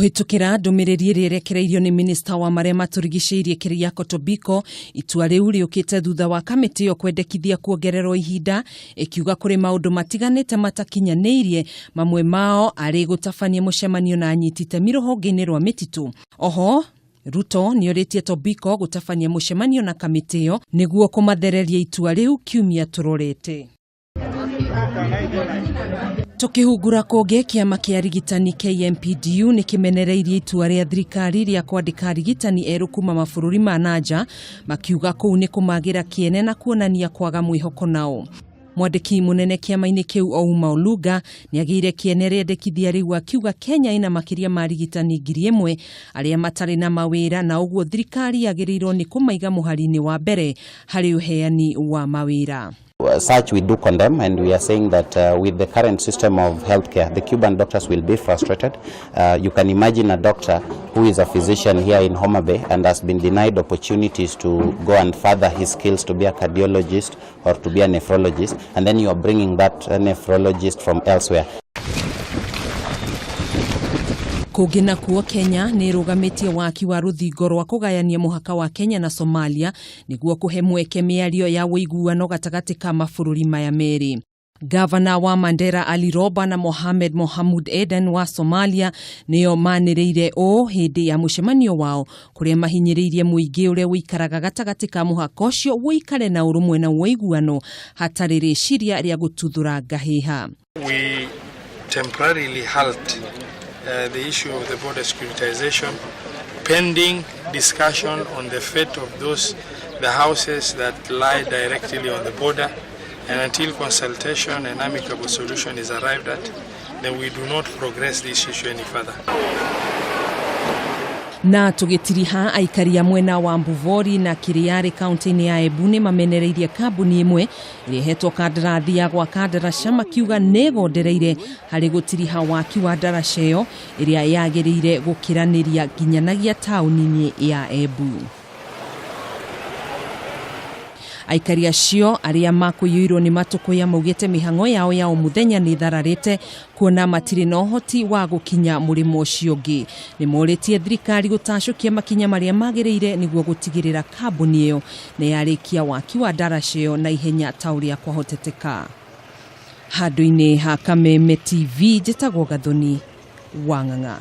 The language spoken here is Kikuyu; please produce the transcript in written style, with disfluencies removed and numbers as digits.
Kũhĩtũkĩra ndũmĩrĩri ĩrĩa ĩrekereirio nĩ minista wa marĩa matũrigicĩirie Keriako Tobiko, itua rĩu rĩũkĩte thutha wa kamĩtĩ ĩyo kwendekithia kuongererwo ihinda, ĩkiuga kũrĩ maũndũ matiganĩte matakinyanĩirie, mamwe mao arĩ gũtabania mũcemanio na anyiti itemi rũhonge-inĩ rwa mĩtitũ. Oho, Ruto nĩorĩtie Tobiko gũtabania mũcemanio na kamĩtĩ ĩyo nĩguo kũmathereria itua rĩu kiumia tũrorete. Tũkĩhungura kũngĩ, kĩama kĩa arigitani KMPDU nĩ kĩmenereirie itua rĩa thirikari rĩa kwandĩka arigitani erũ kuma mabũrũri ma nanja, makiuga kũu nĩ kũmagĩra kĩene na kuonania kwaga mwĩhoko nao. Mwandĩki mũnene kĩama-inĩ kĩu Ouma Oluga nĩ agĩire kĩene rĩendekithia rĩu akiuga Kenya ĩna makĩria ma arigitani 1000 arĩa matarĩ na mawĩra na ũguo thirikari yagĩrĩirwo nĩ kũmaiga mũhari-inĩ wa mbere harĩ ũheani wa mawĩra. Such we do condemn, and we are saying that with the current system of healthcare, the Cuban doctors will be frustrated. You can imagine a doctor who is a physician here in Homa Bay and has been denied opportunities to go and further his skills to be a cardiologist or to be a nephrologist, and then you are bringing that nephrologist from elsewhere. Kũngĩ nakuo, Kenya nĩ ĩrũgamĩtie waki wa rũthingo rwa kũgayania mũhaka wa Kenya na Somalia nĩguo kũhe mweke mĩario ya ũiguano gatagatĩ ka mabũrũri maya merĩ. Gavana wa Mandera Ali Roba na Mohamed Mohamud Eden wa Somalia nĩo manĩrĩire ũũ hĩndĩ ya mũcemanio wao, kũrĩa mahinyĩrĩirie mũingĩ ũrĩa ũikaraga gatagatĩ ka mũhaka ũcio ũikare na ũrũmwe na ũiguano hatarĩ rĩciria rĩa gũtuthũra ngahĩha. We temporarily halt the issue of the border securitization pending discussion on the fate of those the houses that lie directly on the border, and until consultation and amicable solution is arrived at, then we do not progress this issue any further. Na tũgĩtiriha, aikari a mwena wa Mbuvori na Kiriarĩ kaunti-inĩ ya Embu nĩ mamenereirie kambuni ĩmwe ĩrĩa ĩhetwo kandarathi ya gwaka ndaraca, makiuga nĩ ĩgondereire harĩ gũtiriha waki wa ndaraca ĩyo ĩrĩa yagĩrĩire gũkĩranĩria nginyanagia taũni-inĩ ya Embu. Aikari acio arĩa makũiyũirwo nĩ matũkũya maugĩte mĩhang'o yao ya o mũthenya nĩ ĩthararĩte kuona matirĩ na ũhoti wa gũkinya mũrĩmo ũcio ũngĩ. Nĩ morĩtie thirikari gũtacũkia makinya marĩa magĩrĩire nĩguo gũtigĩrĩra kambuni ĩyo nĩ yarĩkia waki wa ndaraca ĩyo na ihenya ta ũrĩa kwahoteteka. Handũ-inĩ ha Kameme TV, njĩtagwo Gathoni Wang'ang'a.